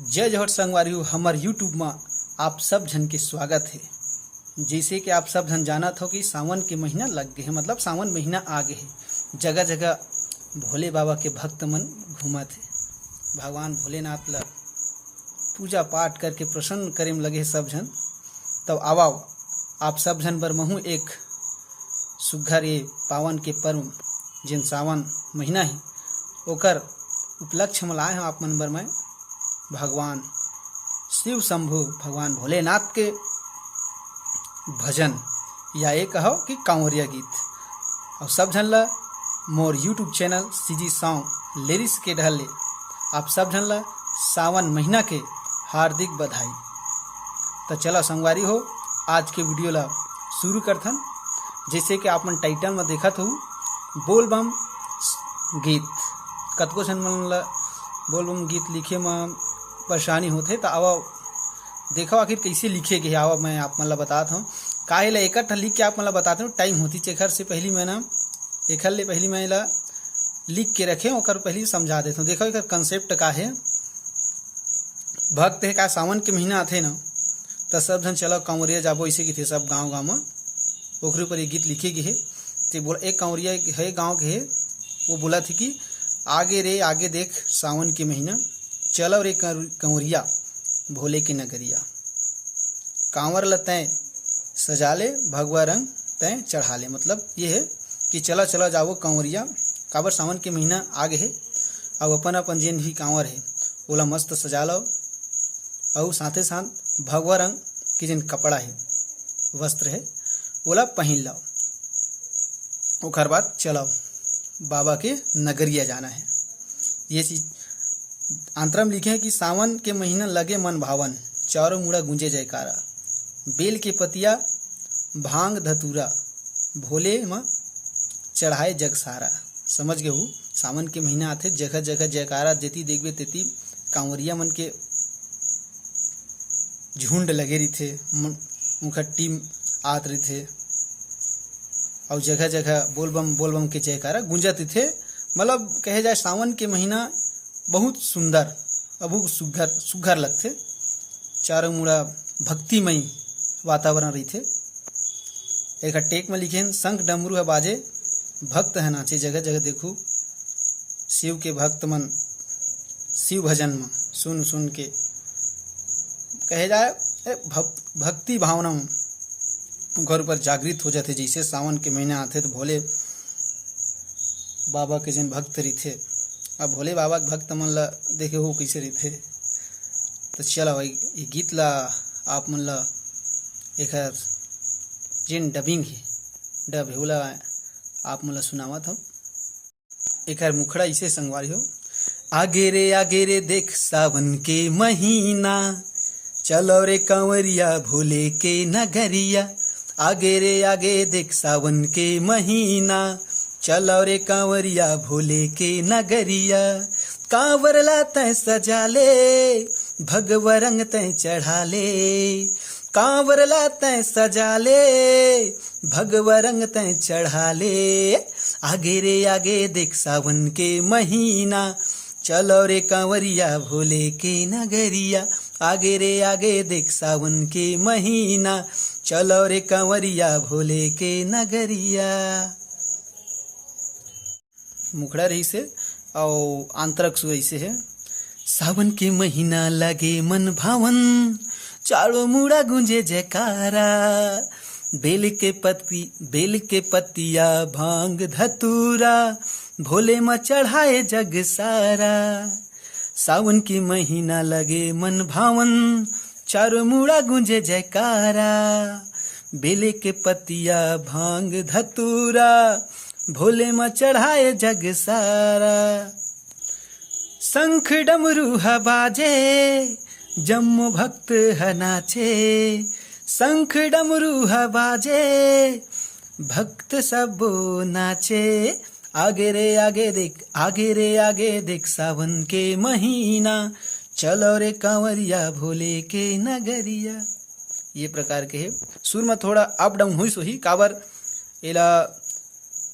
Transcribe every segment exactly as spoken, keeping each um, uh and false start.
जय जोहार संगवारी हो, हमर YouTube म आप सब झन के स्वागत हे। जइसे कि आप सब झन जानत हो कि सावन के महीना लग गे हे, मतलब सावन महीना आ गे हे। जगह जगह भोले बाबा के भक्त मन घूमत हे, भगवान भोलेनाथ ला पूजा पाठ करके प्रसन्न करे म लगे हे सब झन। तब आवा, आप सब झन बर महू एक सुग्घर ये पावन के पर्व, जेन सावन महीना हे, ओकर उपलक्ष्य म लाए हंव आप मन बर मैं भगवान शिव शंभु, भगवान भोलेनाथ के भजन, या ये कहो कि कांवरिया गीत। अउ सब झन ला मोर YouTube channel CG Song Lyrics के डहर ले आप सब झन ला सावन महीना के हार्दिक बधाई। त चला संगवारी हो, आज के video ला शुरू करथन। जइसे कि आप मन title म देखत हो, बोलबम गीत। कतको झन मन ला बोलबम गीत लिखे म परेशानी होथे, त आवा देखो आखिर कइसे लिखे गे हे। आवा मैं आप मन ला बतात हंव, का एला एक ठा लिख के आप मन ला बतात हंव, time होतिस। एखर से पहिली मैं ना, एखर ले पहिली मैं एला लिख के रखे, ओकर पहिली समझा देथंव। देखो एकर concept का हे। भक्त हे का, सावन के महीना आथे ना, त सब झन चलो कांवरिया जाबो, अइसे कहिथे सब गांव गांव म। ओकरे ऊपर ये गीत लिखे गे हे। ते बोल, एक कांवरिया हे गांव के हे, वो बोलत हे कि आगे रे आगे देख सावन के महीना, चलो रे कर-, कांवरिया भोले के नगरिया। कांवर ल तैं सजा ले, भगवा रंग तैं चढ़ा ले। मतलब ये हे कि चला चला जाबो कांवरिया, काबर सावन के महीना आ गे हे। अउ अपन अपन जेन भी कांवर हे, ओला मस्त सजा लो, अउ साथे साथ भगवा रंग के जेन कपड़ा हे, वस्त्र हे, ओला पहिन लो। ओकर बाद चलो, बाबा के नगरिया जाना हे। ये चीज अंतरा म लिखे हे कि सावन के महीना लगे मन भावन, चारों मुड़ा गूंजे जयकारा। बेल के पतिया, भांग धतूरा, भोले म चढ़ाए जग सारा। समझ गे हो, सावन के महीना आथे, जगह जगह जयकारा, जेती देखबे तेती कांवरिया मन के झुंड लगे रहिथे, मन-, उनकर team आत रहिथे, अउ जगह जगह बोलबम बोलबम के जयकारा गूंजत रहिथे। मतलब कहे जाए, सावन के महीना बहुत सुंदर, अभू सुग्घर, सुग्घर लगथे। चारों मुड़ा भक्तिमय वातावरण रहिथे। एक टेक में लिखेन, शंख डमरू ह बाजे, भक्त ह नाचे। जगह जगह देखू, शिव के भक्त मन शिव भजन म सुन सुन के, कहे जाए, ए, भक-, भक्ति भावना म ओकर ऊपर जागृत हो जाथे। जइसे सावन के महीना आथे, त भोले बाबा के जेन भक्त रहिथे, अब भोले बाबा के भक्त मन ल देखे हो, कइसे रहिथे। त चला भाई, ये गीत ला आप मन ल, एकर जेन dubbing हे, dub हे, ओला आप मन ल सुनावत हंव। एकर मुखड़ा इसे संगवारी हो, आगे रे आगे रे देख सावन के महीना, चलो रे कांवरिया भोले के नगरिया। आगे रे आगे देख सावन के महीना, चलो रे कांवरिया भोले के नगरिया। कांवर ला तैं सजा ले, भगवा रंग तैं चढ़ा ले। कांवर ला तैं सजा ले, भगवा रंग तैं चढ़ा ले। आगे रे आगे देख सावन के महीना, चलो रे कांवरिया भोले के नगरिया। आगे रे आगे देख सावन के महीना, चलो रे कांवरिया भोले के नगरिया। मुखड़ा रहिसे, अउ आंतरक सुर अइसे हे। सावन के महीना लगे मन भावन, चारों मुड़ा गूंजे जयकारा। बेल के पत्ती, बेल के पत्तिया, भांग धतूरा, भोले म चढ़ाए जग सारा। सावन के महीना लगे मन भावन, चारों मुड़ा गूंजे जयकारा। बेले के पत्तिया, भांग धतूरा, भोले म चढ़ाए जग सारा। शंख डमरू ह बाजे, जम्मो भक्त ह नाचे। शंख डमरू ह बाजे, भक्त सबो नाचे। आगे रे आगे देख, आगे रे आगे देख, सावन के महीना, चलो रे कांवरिया भोले के नगरिया। ये प्रकार के हे। सुर में थोड़ा up down होइस होही, काबर एला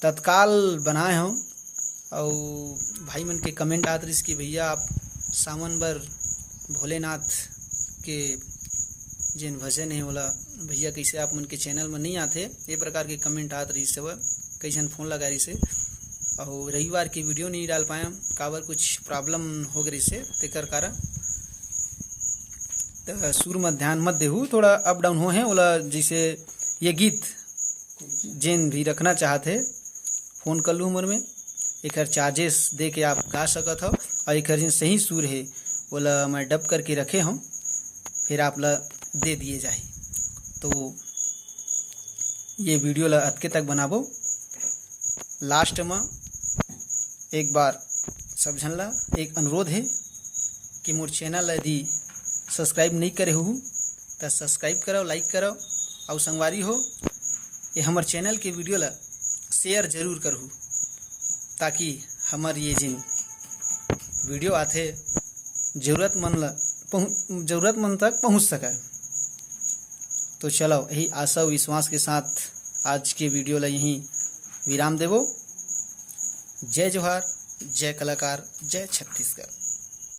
तत्काल बनाए हंव। अउ भाई मन के comment आत रहिस कि भैया आप सावन बर भोलेनाथ के जेन भजन हे, ओला भैया कइसे आप मन के चैनल में नहीं आथे, ये प्रकार के कमेंट आत रहिस हवय। कई झन फोन लगा रहिस हे, अउ रविवार के वीडियो नहीं डाल पाएम, काबर कुछ प्रॉब्लम हो गए रहिस हे, तेकर कारण। त सुर में ध्यान मत देहू, थोड़ा अप डाउन हो हे, ओला जैसे ये गीत जेन भी रखना चाहत हे, फोन कर लू हमर में। एकर चार्जेस दे के आप गा सकत हव, और एकर जेन सही सुर हे, ओला मैं डब करके रखे हूँ, फिर आप ला दे दिए जाही। तो ये वीडियो ला अतके तक बनाबो। लास्ट में एक बार सब झन ला एक अनुरोध हे कि मोर चैनल ला यदि सब्सक्राइब नहीं करे हो, त सब्सक्राइब करव, लाइक करव, अउ संगवारी हो, ये हमर चैनल के वीडियो ला शेयर जरूर करहू, ताकि हमर ये जिन वीडियो आथे, जरूरतमंद ला पहुं-, जरूरतमंद तक पहुंच सके। तो चलो, यही आशा विश्वास के साथ आज के वीडियो ला यहीं विराम देबो। जय जोहार, जय कलाकार, जय छत्तीसगढ़।